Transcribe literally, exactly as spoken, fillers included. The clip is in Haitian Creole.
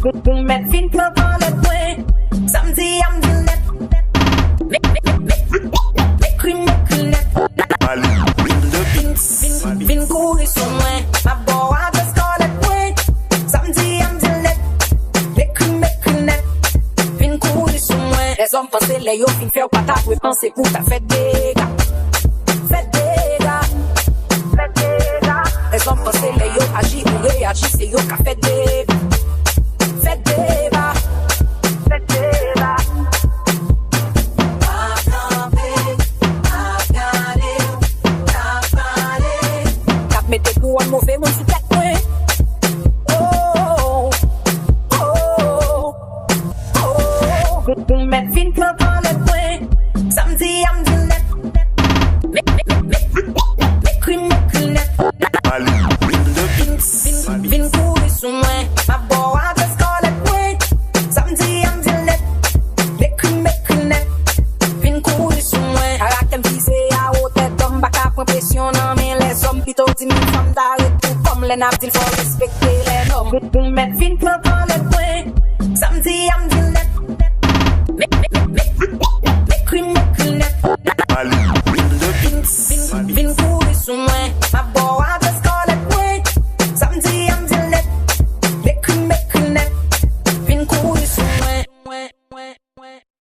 Pou, pou mèt vin pran anlè mwen. Sa m di a m di l nèt. Mekri, mekri, mekri, mekri nèt. Vin, vin, vin kouri sou mwen. M ap ba w adrès kòlèt mwen. Sa m di a m di l nèt. Mekri, mekri nèt. Vin kouri sou mwen. Lèzòm panse lè yo fin fè w pa ta dwe panse pou w ta fè dega. Fè dega. Fè dega. Lèzòm panse lè yo aji ou reyaji se yo ka fè dega. Fè deba. Fè deba. Ap kanpe, ap gade, ap pale. K ap mete kouwòn move moun sou tèt mwen. Oh, oh, oh, oh. Pou, pou mèt vin pran anlè mwen. Sa m di a m di l nèt. Mekri, mekri nèt. Vin, vin, vin kouri sou mwen. M ap ba w adrès kòlèt mwen. Sa m di a m di l nèt. Mekri, mekri nèt. Vin kouri sou mwen. Karaktè m vize a wotè dòm, m pa ka pran presyon nan men lèzòm. Pito di m fanm ta ret pou kòm lè n ap di l fò respekte lènòm. Pou, pou mèt vin pran anlè